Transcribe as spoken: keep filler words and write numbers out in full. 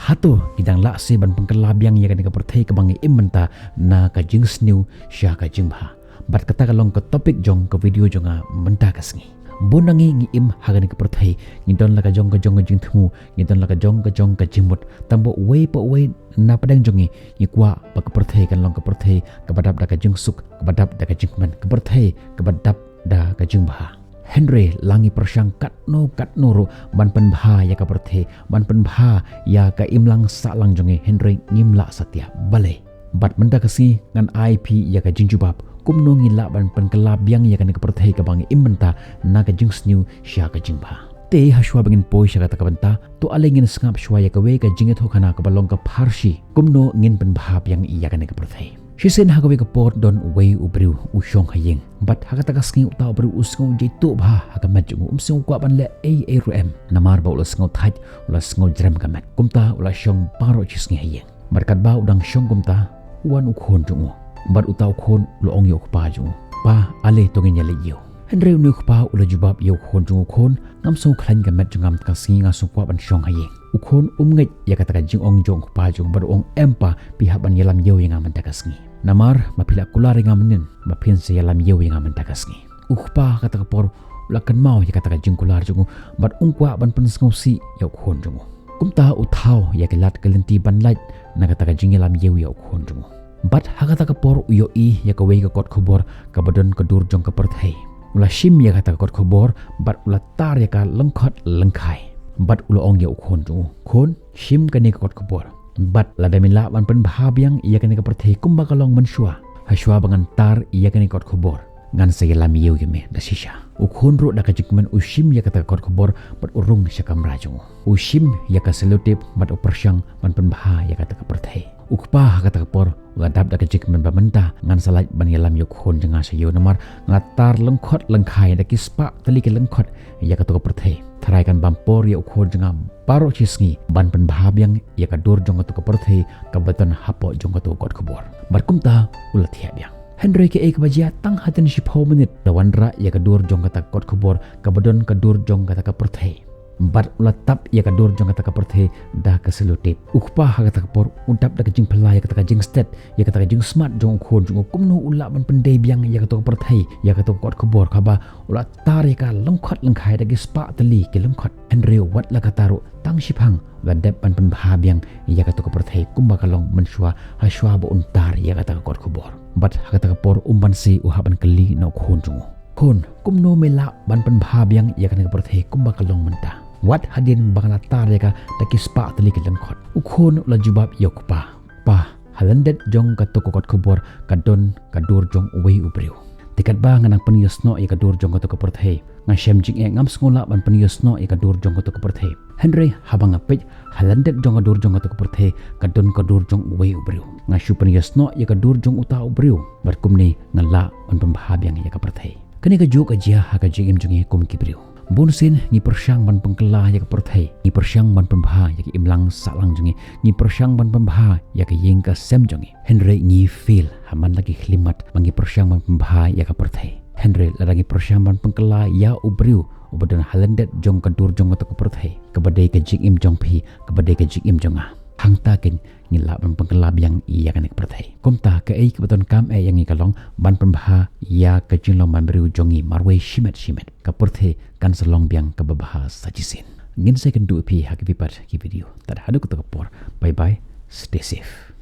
Hato ngi dang lah seh ban pynkylla biang ïa kane ka pyrthei kaba ngi im mynta na ka jingsniew sha ka jingbha? Bad kata ka long ka topic jong ka video jong nga mynta ka sngi. Bun na ngi ngi im ha kane ka pyrthei, ngi don la ka jong ka jong ka jingthmu, ngi don la ka jong ka jong ka jingmut. Tangba uwei pa uwei na pdeng jong ngi ngi kwah ba ka pyrthei kan long ka pyrthei kaba dap da ka jingsuk, kaba dap da ka jingkmen, ka pyrthei kaba dap da ka jingbha. Hynrei la ngi pyrshang katno katno ruh ban pynbha ïa ka pyrthei, ban pynbha ïa ka imlang sahlang jong ngi, hynrei ngim lah satia. Balei? Bad mynta ka sngi ngan ai phi ïa ka jingjubab kumno ngi lah ban pynkylla biang ïa kane ka pyrthei kaba ngi im mynta na ka jingsniew sha ka jingbha. Te hashwa ba ngin poi sha kata ka bynta, to ale ngin sngap shwa ïa kawei ka jingïathuhkhana kaba long ka pharshi kumno ngin pynbha biang ïa kane ka pyrthei. Shisien ha kawei ka por don uwei u briew u shong ha ïing. Bad ha kata ka sngi uta u briew u sngew jaituh bha ha ka met jong u, um sngew kwah ban leh ei ei ruh em. Namar ba u la sngew thait, u la sngew jrem ka met. Kumta u la shong baroh shi sngi ha ïing. Bad katba u dang shong kumta, u wan u khun jong u. Bad uta u khun u la ong ïa u kpa jong u, "Pa, ale to ngin ïaleit ïew." Hynrei une u kpa u la jubab ïa u khun jong u, "Khun, ngam sngew khlaiñ ka met jong nga mynta ka sngi, nga sngew kwah ban shong ha ïing." U khun um ngeit ïa kata ka jingong jong u kpa jong u bad u ong, "Em pa, phi hap ban ïalam ïew ïa nga mynta ka sngi. Namar ma phi la kular ïa nga mynnin ba phin sa ïalam ïew ïa nga mynta ka sngi." U kpa ha kata ka por u la kynmaw ïa kata ka jingkular jong u bad um kwah ban pynsngewsih ïa u khun jong u. Kumta u thaw ïa ki lad ki lynti ban lait na kata ka jingïalam ïew ïa u khun jong u. Bad ha kata ka por u ïohi ïa kawei ka kot khubor kaba don ka dur jong ka pyrthei. U la shim ïa kata ka kot khubor bad u la tar ïa ka lyngkhot lyngkhai. Bad u la ong ïa u khun jong u, "Khun, shim kane ka kot khubor. Bad lada me lah ban pynbha biang ïa kane ka pyrthei kumba ka long mynshuwa, hashwa ba ngan tar ïa kane ka kot khubor, ngan sa ïalam ïew ïa me da shisha." U khun ruh da ka jingkmen u shim ïa kata ka kot khubor bad u rung sha kamra jong u. U shim ïa ka selotip bad u pyrshang ban pynbha ïa kata ka pyrthei. U kpa ha kata ka por u la dap da ka jingkmen ba mynta ngan sa lait ban ïalam ïa u khun jong nga sha ïew namar nga la tar lyngkhot lyngkhai da ki spah tylli ki lyngkhot ïa kato ka pyrthei. Tharai kan bam por ïa u khun jong nga baroh shi sngi ban pynbha biang ïa ka dur jong kato ka pyrthei kaba don hapoh jong kato ka kot khubor. Bad kumta u la thiah biang. Hynrei kaei kaba jia, tang hadien shiphew minit la wanrah ïa ka dur jong kata ka kot khubor kaba don ka dur jong kata ka pyrthei. Bad u la tap ïa ka dur jong kata ka pyrthei da ka selotip. U kpa ha kata ka por u dap da ka jingphylla ïa kata ka jingstet, ïa kata ka jingsmat jong u khun jong u, kumno u lah ban pyndei biang ïa kato ka pyrthei, ïa kato ka kot khubor kaba u la tar ïa ka lyngkhot lyngkhai da ki spah tylli ki lyngkhot. Hynrei wat la kata ruh, tang shiphang u la dep ban pynbha biang ïa kato ka pyrthei kumba ka long mynshuwa, hashwa ba un tar ïa kata ka kot khubor. Bad ha kata ka por um banse u hap ban kylli na u khun jong u, "Khun, kumno me lah ban pynbha biang ïa kane ka pyrthei kumba ka long mynta, wat hadien ba nga la tar ïa ka da ki spah tylli ki lyngkhot?" U khun u la jubab ïa u kpa, "Pa, ha lyndet jong kato ka kot khubor ka don ka dur jong uwei u briew. Te katba nga nang pynïasnoh ïa ka dur jong kato ka pyrthei, nga shem jingeh, ngam sngew lah ban pynïasnoh ïa ka dur jong kato ka pyrthei. Hynrei haba nga peit ha lyndet jong ka dur jong kato ka pyrthei ka don ka dur jong uwei u briew. Nga shu pynïasnoh ïa ka dur jong uta u briew bad kumne nga lah ban pynbha biang ïa ka pyrthei." Kane kajuh ka jia ha ka jingim jong ngi kum ki briew. Bun sien ngi pyrshang ban pynkylla ïa ka pyrthei, ngi pyrshang ban pynbha ïa ka imlang sahlang jong ngi, ngi pyrshang ban pynbha ïa ka ïing ka sem jong ngi. Hynrei ngi fail ha man la ki khyllipmat ba ngi pyrshang ban pynbha ïa ka pyrthei. Hynrei lada ngi pyrshang ban pynkylla ïa u briew uba don ha lyndet jong ka dur jong kato ka pyrthei, kaba dei ka jingim jong phi, kaba dei ka jingim jong nga, hangta keiñ ngi lah ban pynkylla biang ïa kane ka pyrthei. Kumta kaei kaba donkam eh ïa ngi ka long ban pynbha ïa ka jinglong ban briew jong ngi marwei shimet shimet. Ka pyrthei kan sa long biang kaba bha sa shisien. Ngin sa ïakynduh ïa phi ha kiwei pat ki video. Tad haduh kato ka por, bye bye, stay safe.